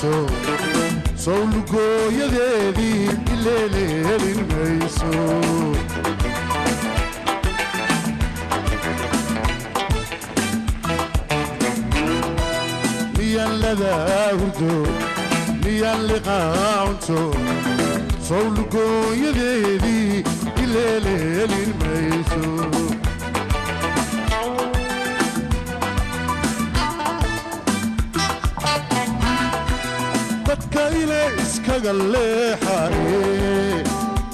cunto sawlugooyadeedii ileeleelin mayso miyaan ladaa hurdo miyaan liqaa cunto sawlugooyadeedii ileeleelin mayso dadka ile iskaga leexaye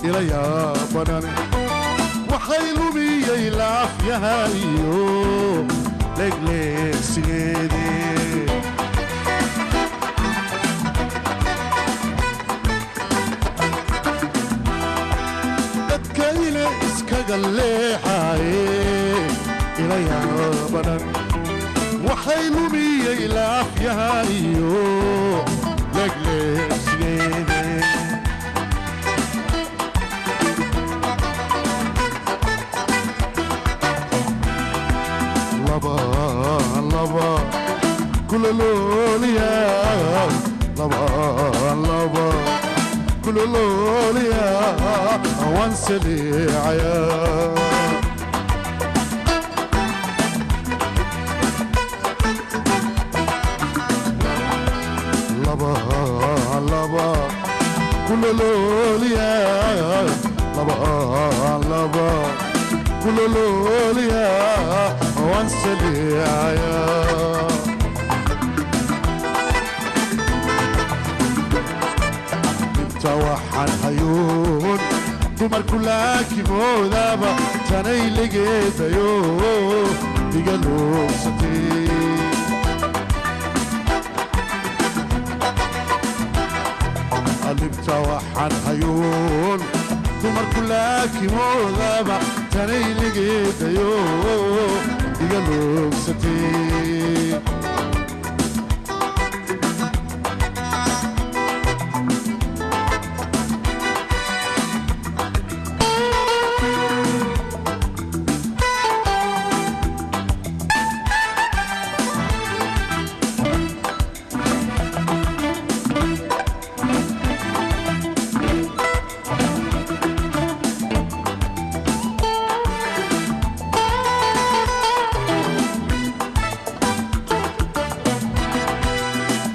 ila yaabanane waxay lumiyey laafyaha iyo leegleegsigeedii dadka ile iskaga leexaye ila yaabanan waxay lumiyey laafyaha iyo leegleegsigeedii laba laba kulolooliya laba laba kulolooliya waan saliicaya laba laba kulolooliya laba laba kulolooliya waan saliicaya inta waxaan hayuun dumarku laakimoodaba tanay ligeedayo iga luugsatay alibta waxaan hayuun dumarku laakimoodaba tanay ligeedayo iga luugsatay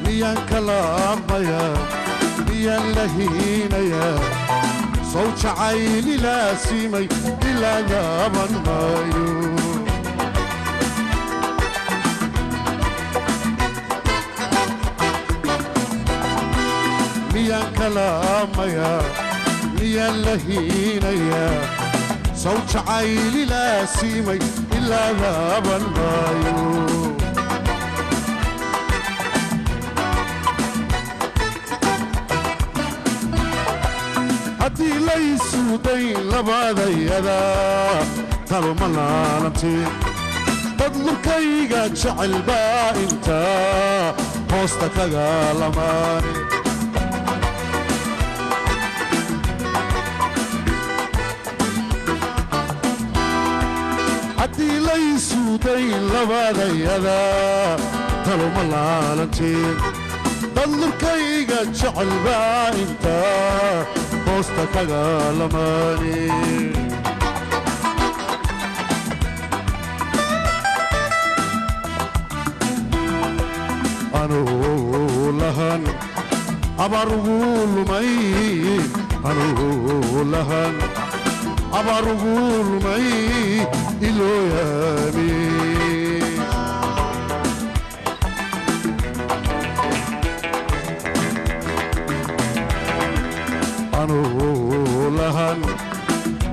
miyaan kalaamaya miyaan la hiinaya sow jacayl ilaa siimay ilaa yaaban maayo miyaan kalaamaya miyaan la hiinaya sow jacayl ilaa siimay ilaa yaaban maayo haddii laysuudayn labadayada taluma laalantiin dad lurkayga jecel baa intaa hoosta kaga lamaani haddii laysuudayn labadayada taluma laalantiin dad lurkayga jecel baa intaa hoosta kaga lamaani anuu lahan abaar ugu lumay anuu lahan abaar ugu lumay ilooyaami anuu lahan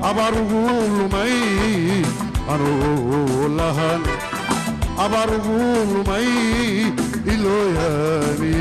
abaar ugu lumay anuu lahan abaar ugu lumay ilooyaami.